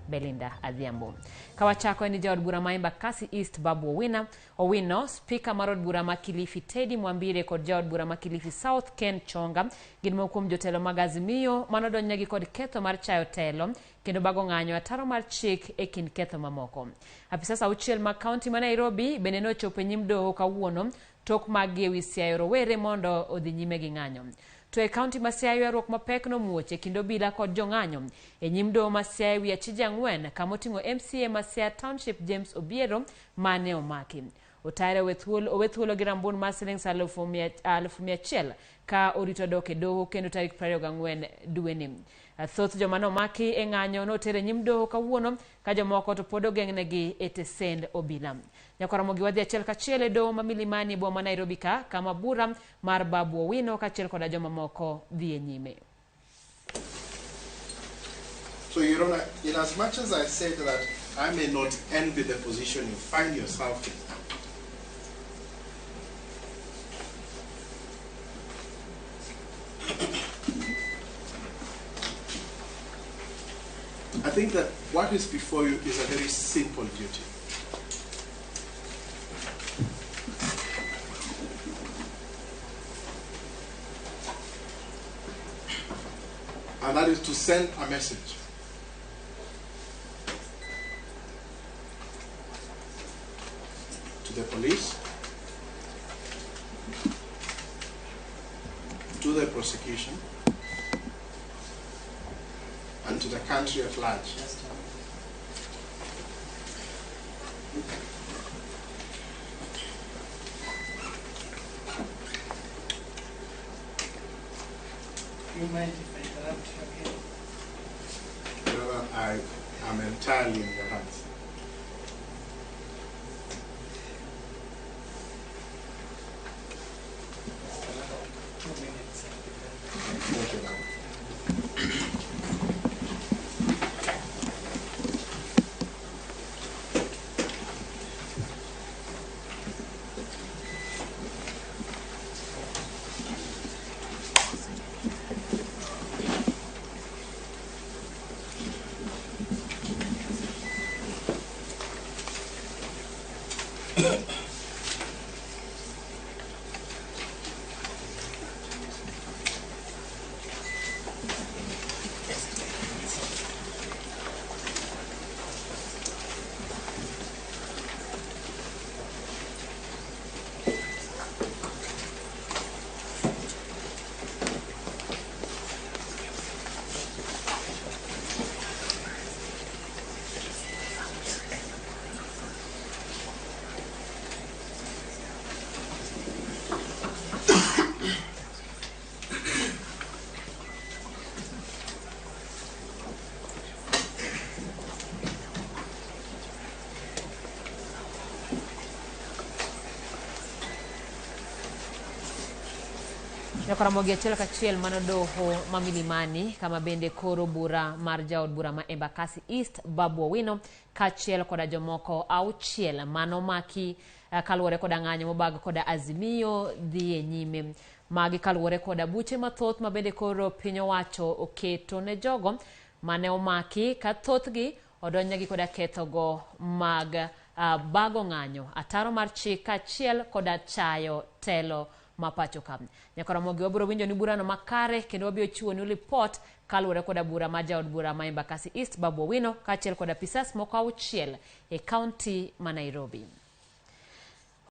Belinda Adhiambo. Ka wachako en ni jaod bura ma Embakasi East Babu Owina Owino, spika mar od bura ma Kilifi Teddy Mwambire kod jaod bura ma Kilifi South Ken Chonga gin moko kuom jotelo mag Azimio manodonjnegi kod ketho mar chayo telo kendo bago ng'anyo ataro mar chik e kind ketho mamoko. Apisas auchiel mag kaunti ma Nairobi bende nochopo e nyim doho kawuono tok maggi ewi siayo rowere mondo odhi nyime gi ng'anyo. To e kaunti ma Siaya ywaruok mapek nomuoch e kind obila kod jong'anyo e nyim doho ma Siaya ewi achije ang'wen kama oting'o MCA ma Siaya Township James Obiero mane omaki. Otare owe thuolo, owe thuolo gi rambun mar silings 100,000 ka orito dok e doho kendo tarik 24 dweni. Thoth joma nomaki e ng'anyo noter e nyim doho kawuono ka jomoko to pod ogeng'negi e tesend obila. Nyaka Ramogi wadhi achiel kachiel e doho ma Milimani e boma ma Nairobi ka kama bura mar Babu Owino kaachiel koda jomamoko dhi e nyime. So, Your Honor, in as much as I said that I may not envy the position you find yourself in, I think that what is before you is a very simple duty. And that is to send a message. To the police, to the prosecution, and to the country at large. You mind if I interrupt you again? Your Honor, I am entirely in your hands. Just another 2 minutes. I'll be done. Thank you, ma'am. Nyaka Ramogi achiel kachiel mano doho ma Milimani kama bende koro bura mar jaod bura ma Embakasi East Babu Owino kaachiel koda jomoko auchiel manomaki kaluwore koda ng'anyo mobag koda Azimio dhi e nyime. Magi kaluwore koda buche mathoth ma bende koro piny owacho oketo ne jogo mane omaki ka thothgi odonjnegi koda kethogo mag bago ng'anyo, ataro mar chik kaachiel koda chayo telo ma pacho ka. Nyaka Ramogi wabiro winjo ni burano makare kendo wabiro chiwo ni lipot kaluwore koda bura ma jaod bura ma Embakasi East Babu Owino kaachiel koda apisas moko auchiel e kaunti ma Nairobi.